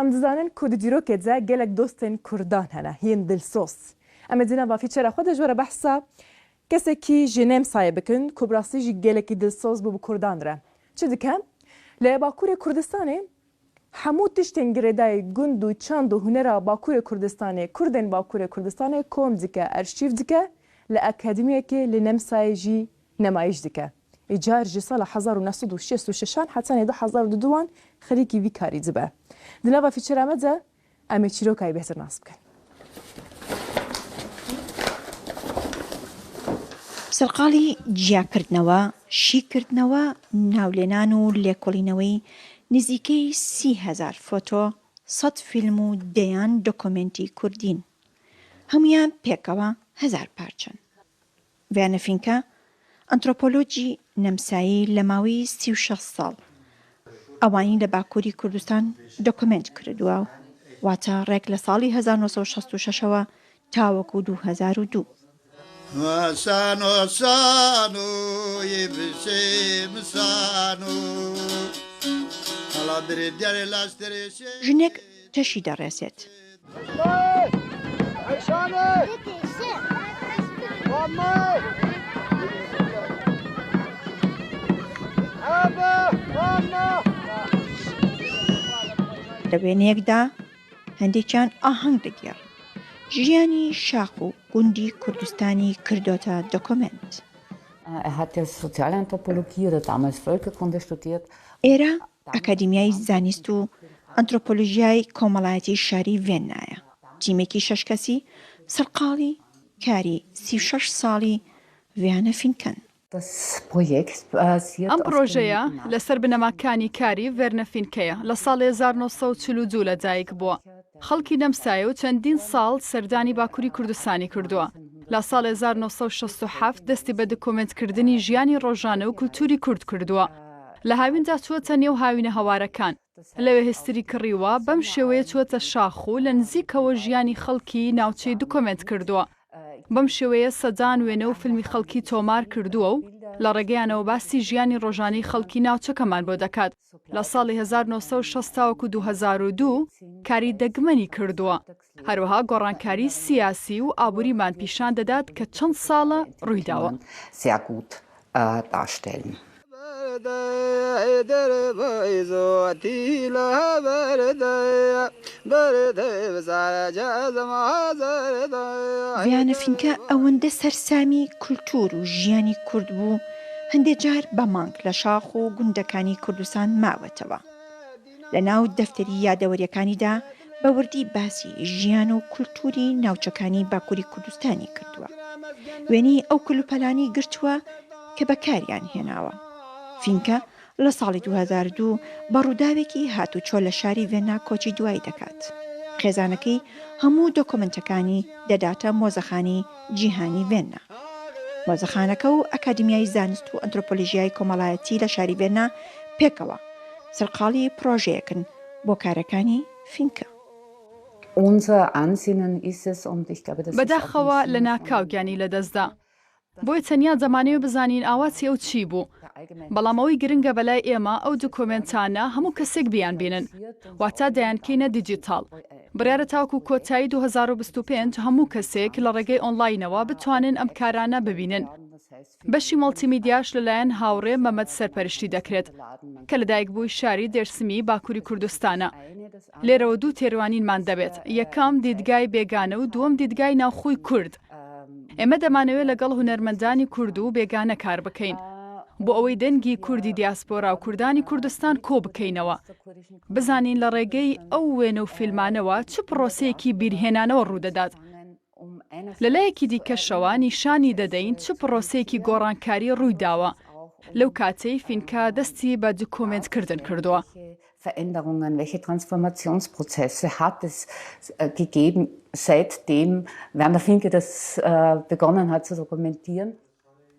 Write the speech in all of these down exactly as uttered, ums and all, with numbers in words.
Em dizanin ku di dîrokê de gelek dostên Kurdan hene, yên dilsoz. Em ê di nava fîçera xwe de ji we re behsa kesekî ji Nemsayê bikin, ku bi rastî jî gelekî dilsoz bû bi Kurdan re. Çi dike? Li Bakurê Kurdistanê hemû tiştên girêdayî gund û çand û hunera Bakurê Kurdistanê, Kurdên Bakurê Kurdistanê kom dike, erşîv dike, li akademiyekê li Nemsayê jî nemayîş dike. Îcar ji sala hezar û neh sed û şêst û şeşan hetanî du hezar û duduwan xerîkî vî karî dibe. Di nava fîçera me de em ê çîroka wî bêhtir nas bikin. سەرقاڵی جیاکردنەوە، شیکردنەوە، ناولێنان و لێکۆڵینەوەی نزیکەی سی هەزار فۆتۆ، سەد فیلم و دەیان دۆکۆمێنتی کوردین. هەمویان پێکەوە هەزار پارچەن. ڤیانە فینکە، ئەنترۆپۆلۆجی نەمسایی لە ماوەی سی و شەش ساڵ ئەوانی لە باکووری کوردستان دۆکۆمێنت کردووە، واتە ڕێک لە ساڵی هەزار و نۆ سەد و شەست و شەشەوە تاوەکو دوو هەزار و دوو. ژنێک تەشی دەڕێسێت. لە وێنەیەکدا هەندێکیان ئاهەنگ دەگێڕن. ژیانی شاخ و گوندی کوردستانی کردۆتە دۆکۆمێنت. Er hat ja Sozialanthropologie oder damals Völkerkunde studiert. ئێرە ئەکادیمیای زانست و ئەنترۆپۆلۆژیای کۆمەڵایەتی شاری ڤێننایە. تیمێکی شەش کەسی سەرقاڵی کاری سی و شەش ساڵی ڤیانە فینکەن. ئەم پڕۆژەیە لەسەر بنەماکانی کاری ڤێرنە فینکەیە. لە ساڵی هەزار و نۆ سەد و چل و دوو لە دایک بووە. خەڵکی نەمسایە و چەندین ساڵ سەردانی باکووری کوردستانی کردووە. لە ساڵی هەزار و نۆ سەد و شەست و حەفت دەستی بە دکۆمێنتکردنی ژیانی ڕۆژانە و کولتوری کورد کردووە. لە هاویندا چووەتە نێو هاوینە هەوارەکان. لەوێ هێستری کڕیوە، بەم شێوەیە چووەتە شاخ و لە نزیکەوە ژیانی خەڵکی ناوچەی دکۆمێنت کردووە. بەم شێوەیە سەدان وێنە و فیلمی خەڵکی تۆمار کردووە و لە ڕێگەیانەوە باسی ژیانی ڕۆژانەی خەڵکی ناوچەکەمان بۆ دەکات. لە ساڵی هەزار و نۆ سەد و شەست تاوەکو دوو هەزار و دوو کاری دەگمەنی کردووە. هەروەها گۆڕانکاری سیاسی و ئابووریمان پیشان دەدات کە چەند ساڵە ڕوویداوە. Sehr gut äh, darstellen. ڤیانە فینکە ئەوەندە سەرسامی کولتور و ژیانی کورد بوو، هەندێک جار بە مانگ لە شاخ و گوندەکانی کوردستان ماوەتەوە. لە ناو دەفتەری یادەوەریەکانیدا بە وردی باسی ژیان و کولتوری ناوچەکانی باکووری کوردستانی کردووە. وێنەی ئەو کلوپەلانی گرتووە کە بەکاریان هێناوە. فینکە لە ساڵی دوو هەزار و دوو بە ڕووداوێکی هاتوچۆ لە شاری ڤێنا کۆچی دوایی دەکات. خێزانەکەی هەموو دۆکۆمنتەکانی دەداتە مۆزەخانی جیهانی ڤێنا. مۆزەخانەکە و ئەکادیمیای زانست و ئەنترۆپۆلۆژیای کۆمەڵایەتی لە شاری ڤێنا پێکەوە سەرقاڵی پڕۆژەیەکن بۆ کارەکانی فینکە. Unser Ansinnen ist es, und ich glaube, das ist auch بەداخەوە لە ناکاو گیانی لەدەستدا. بۆیە تەنیا دەمانەوێت بزانین ئاواتی ئەو چی بوو. بەڵام ئەوەی گرنگە بەلای ئێمە ئەو دکۆمێنتانە هەموو کەسێک بیان بینن، واتە دەیانکەینە دیجیتاڵ. بڕیارە تاوەکو کۆتایی دوو هەزار و بیست و پێنج هەموو کەسێک لە ڕێگەی ئۆنلاینەوە بتوانن ئەم کارانە ببینن. بەشی مۆڵتیمیدیاش لەلایەن هاوڕێ مەمەد سەرپەرشتی دەکرێت، کە لە دایکبووی شاری دێرسمی باکووری کوردستانە. لێرەوە دوو تێروانینمان دەبێت، یەکەم دیدگای بێگانە و دووەم دیدگای ناوخۆی کورد. ئێمە دەمانەوێت لەگەڵ هونەرمەندانی کورد و بێگانە کار بکەین، بۆ ئەوەی دەنگی کوردی دیاسپۆرا و کوردانی کوردستان کۆ بکەینەوە، بزانین لە ڕێگەی ئەو وێنە و فیلمانەوە چ پڕۆسەیەکی بیرهێنانەوە ڕوودەدات. لە لایەکی دیکەشەوە نیشانی دەدەین چ پڕۆسەیەکی گۆڕانکاری ڕوویداوە لەو کاتەی فینکە دەستی بە دکۆمێنتکردن کردووە. Veränderungen, welche Transformationsprozesse hat es äh, gegeben, seitdem Werner Finke das äh, begonnen hat zu dokumentieren?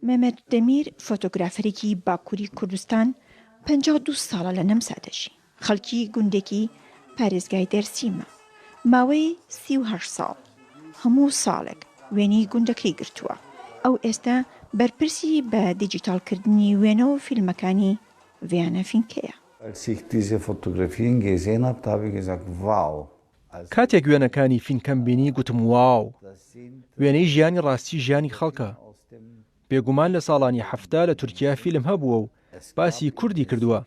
مەمەد دەمیر فۆتۆگرافەرێکی باکووری کوردستان، پەنجا و دوو ساڵە لە نەمسا دەژی. خەڵکی گوندێکی پارێزگای دێرسیمە. ماوەی سی و هەشت ساڵ، هەموو ساڵێک وێنەی گوندەکەی گرتووە. ئەو ئێستا بەرپرسی بە دیجیتاڵکردنی وێنە و فیلمەکانی ڤیانە فینکەیە. Als ich diese Fotografien gesehen habe, da habe ich gesagt, wow. کاتێک وێنەکانی فینکەم بینی گوتم واو. وێنەی ژیانی ڕاستی ژیانی خەڵکە. بێگومان لە ساڵانی حەفتا لە تورکیا فیلم هەبووە و باسی کوردی کردووە.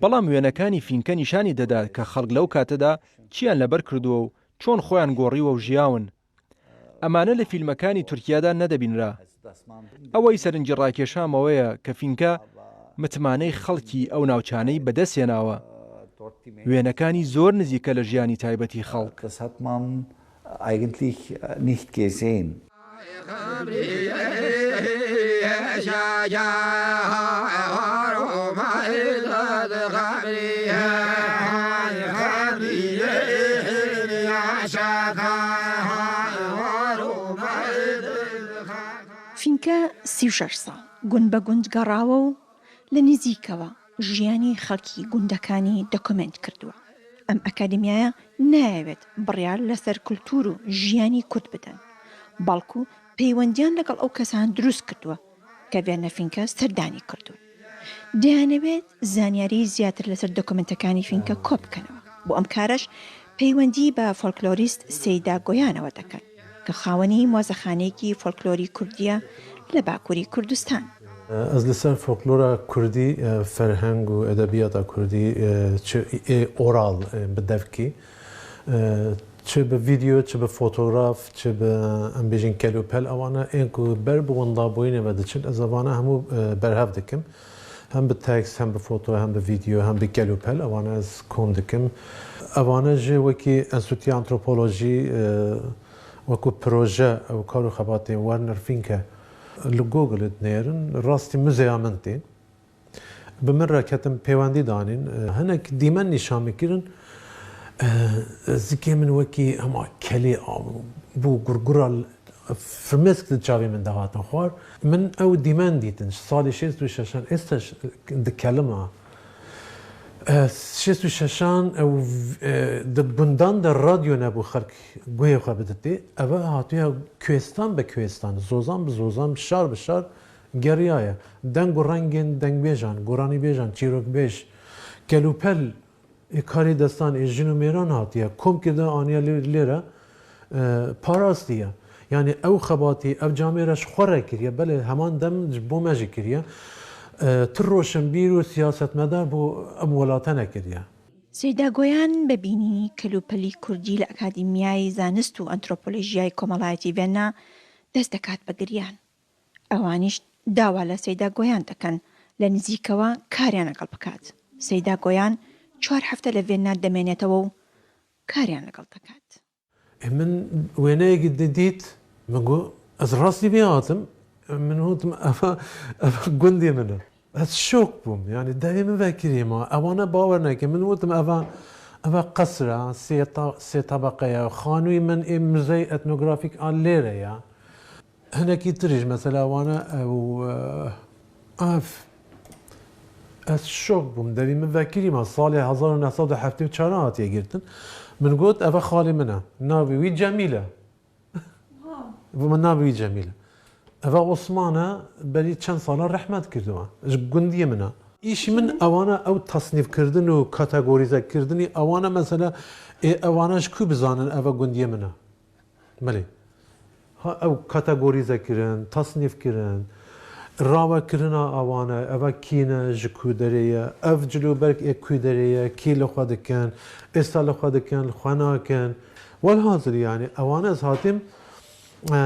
بەڵام وێنەکانی فینکە نیشانی دەدات کە خەڵک لەو کاتەدا چیان لەبەر کردووە و چۆن خۆیان گۆڕیوە و ژیاون. ئەمانە لە فیلمەکانی تورکیادا نەدەبینرا. ئەوەی سەرنجی ڕاکێشامەوەیە کە فینکە متمانەی خەڵکی ئەو ناوچانەی بەدەستهێناوە. وێنەکانی زۆر نزیکە لە ژیانی تایبەتی خەڵک. Das hat man eigentlich nicht gesehen. فینکە سی و شەش ساڵ گوند بە گوند گەڕاوە و لە نزیکەوە ژیانی خەڵکی گوندەکانی دەکۆمێنت کردووە. ئەم ئەکادیمیایە نایەوێت بڕیار لەسەر کولتور و ژیانی کورد بدەن، بەڵکو پەیوەندیان لەگەڵ ئەو کەسان دروست کردووە کە ڤێرنە فینکە سەردانی کردوون. دەیانەوێت زانیاری زیاتر لەسەر دۆکومنتەکانی فینکە کۆ بکەنەوە. بۆ ئەم کارەش پەیوەندی بە فۆلکلۆریست سەیدا گۆیانەوە دەکەن کە خاوەنی مۆزەخانەیەکی فۆلکلۆری کوردیە لە باکووری کوردستان. Ez li ser folklora kurdî, ferheng û edebiyata kurdî, çi ê oral, bi devkî, çi bi vîdeo, çi bi fotograf, çi bi, em bêjin, kelûpel, ewana ên ku ber bi wendabûyînê ve diçin, ez evana hemû berhev dikim. Hem bi tekst, hem bi foto, hem bi vîdeo, hem bi kelûpel, ewana ez kom dikim. Evana jî wekî Enstîtuya Antropolojî, wekî proje, ew kar û xebatê Werner Finke li Google dinêrin, rastî muzeya min tên. Bi min re ketin pêwendî danîn. Hinek dîmen nîşan min kirin. Zikê min wekî hema kelê bû, gurgura firmêsk di çavê min de hatin xwar. Min ew dîmen dîtin. Salê şêst û şeşan, êsta dikelima. Şêst û şeşan ew, di gundan de radyo nebû, xelk guhê xwe biditê. Eve hatiye kuêstan be kuêstan, zozan bi zozan, şar bi şar geriyaye. Deng û rengên dengbêjan, goranîbêjan, çîrokbêj, kelûpel, ê karê destan, ê jin û mêran hatiye kom kirde, aniye lê-, lê re, e, parastiye. Yanî ew xebatî, ev camêre ji xwe re kiriye, belê heman dem ji bo me jî kiriye. E, tu roşenbîr û siyasetmedar bo em welate nekiriye. سەیدا گۆیان بە بینینی کەلوپەلی کوردی لە ئەکادیمیای زانست و ئەنترۆپۆلۆژیای کۆمەڵایەتی ڤێننا دەست دەکات بە گریان. ئەوانیش داوا لە سەیدا گۆیان دەکەن لە نزیکەوە کاریان لەگەڵ بکات. سەیدا گۆیان چوار هەفتە لە ڤێننا دەمێنێتەوە و کاریان لەگەڵ دەکات. Ê, min wêneyekî di-, dît, min got, ez rastî vê hatim, min gotim, eva, eva gundê min e. Ez şok bûm, yanî devê min vekirî ma, ewana bawer neke. Min gotim, eva, eva qesr e, sê ta-, sê tebeqe ye, xanûyê min ê muzey etnografîk a lêre ye. Hinekî tirî ji mesela wana ew, eh, ev, ez şok bûm. Devî min vekirî ma, salê hezar û neh sed û heftê û çar hatiye girtin. Min got, eve xalê min e. Navê wî Cemîl e. Got min, navê wî Cemîl e. Eve Osman e, berî çend sala rehmet kirdiwe. Ji gundiyê min e. Îşî min ewana ew tasnîfkirdin û kategorîzekirdinî ewana mesela, ê ewana ji ku bizanin eve gundiyê min e. Belê. Ha, ew kategorîze kirin, tasnîf kirin, rawekirina awan e, eva kî ne, ji ku derê ye, ev cilûberg ê ku derê ye, kî li xwe dikin, êsta li xwe dikin, li xwe nakin. Welhazir, yanî, ewana ez hatim, e,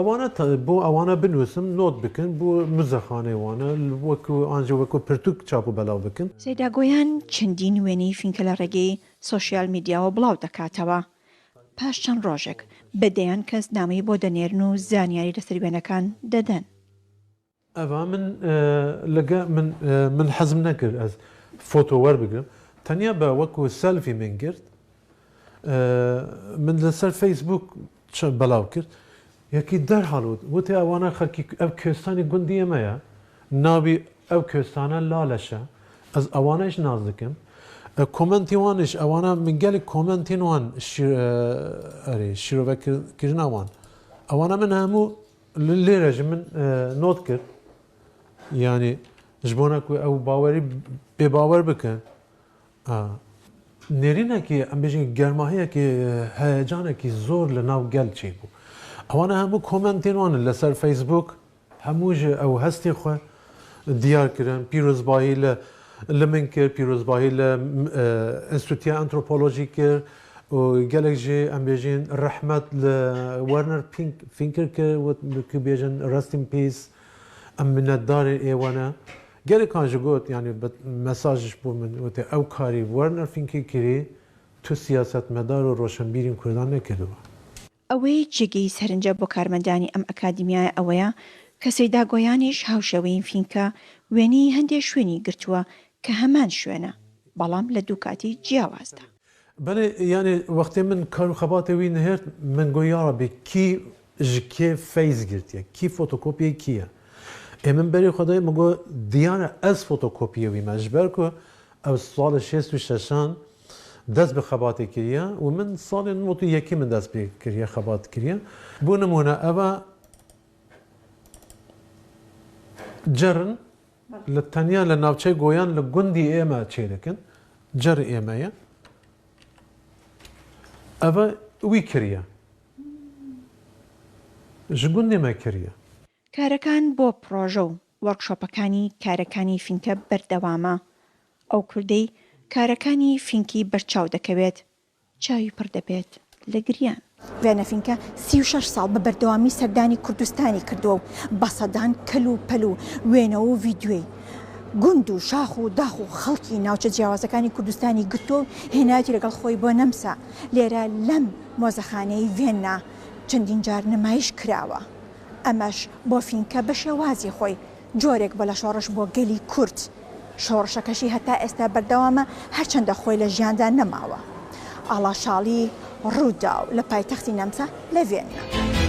ewana ta-, bo ewana binûsim, not bikin, bo muzexanê wan e, wekû, an jî wekû pirtûk çap û belav bikin. سەیدا گۆیان چەندین وێنەی فینکە لە ڕێگەی سۆشیال میدیاوە بڵاو دەکاتەوە. پاش چەند ڕۆژێک بە دەیان کەس نامەی بۆ دەنێرن و زانیاری لەسەر وێنەکان دەدەن. Eva min, e, li ge-, min, e, min hezm nekir ez foto werbigirim. Tenya be wekû selfie min girt. E, min li ser Facebook çi-, belav kir. Yekî derhal got, wotê ewana xelkî, ev kostanê gundiyê me ye. Navî ev kostane Laleş e. Ez ewana jî nas dikim. E, komentî wan jî, ewana min gelek komentên wan şî-, e, erê, şîrove kir-, kirina wan. Ewana min hemû li lêre ji min, e, not kir. Yanî Ji bona ku ew bawerî pê bawer bikin, a, nêrînekî, em bêjin germahiyekî, heyecanekî zor li nav gel çêbû. Ewana hemû komentên wan li ser Facebook, hemû ji ew hestên xwe diyar kirin. Pîrozbahî li, li min kir, pîrozbahî li, e, Enstîtuya Antropolojî kir û gelek jî, em bêjin, rehmet li Werner Fink-, Finker kir, wek bêjin, rest in peace. Em minnetdarê ê we ne. Gelekan ji got, yanî bi-, mesaj ji bo min gote, ew karî Werner Finkî kirî, tu siyasetmedar û roşenbîrên Kurdan nekirdiwe. ئەوەی جێگەی سەرنجە بۆ کارمەندانی ئەم ئەکادیمیایە ئەوەیە کە سەیدا گۆیانیش هاوشێوەی فینکە وێنەی هەندێک شوێنی گرتووە کە هەمان شوێنە، بەڵام لە دوو کاتی جیاوازدا. Belê, yanî wextê min kar û xebatê wî nihêrt, min got, ya Rebî, kî ji kê feyz girtiye, kî fotokopiyê kî ye? Ê min berê xwe dayê, min got, diyar e ez fotokopiyê wî me. Ji ber ku ew salê şêst û şeşan dest bi xebatê kiriye û min salê nod û yekê min dest pê kiriye, xebat kiriye. Bo nimûne, eva cer in, li tenya li navçeyê Goyan li gundî ê me çêdikin. Cer ê me ye. Eva wî kiriye. Ji gundê me kiriye. کارەکان بۆ پڕۆژە و وۆرکشۆپەکانی کارەکانی فینکە بەردەوامە. ئەو کوردەی کارەکانی فینکی بەرچاو دەکەوێت، چاوی پڕ دەبێت لە گریان. وێنە فینکە سی و شەش ساڵ بە بەردەوامی سەردانی کوردستانی کردووە و بە سەدان کەل و پەل و وێنە و ڤیدیۆی گوند و شاخ و داخ و خەڵکی ناوچە جیاوازەکانی کوردستانی گرتووە و هێنایەتی لەگەڵ خۆی بۆ نەمسا. لێرە لەم مۆزەخانەی ڤێننا چەندین جار نمایش کراوە. ئەمەش بۆ فینکە بە شێوازی خۆی جۆرێک بە لە شۆڕش بۆ گەلی کورد. شۆڕشەکەشی هەتا ئێستا بەردەوامە، هەرچەندە خۆی لە ژیاندا نەماوە. ئاڵا شاڵی، ڕووداو، لە پایتەختی نەمسا، لە ڤێننا.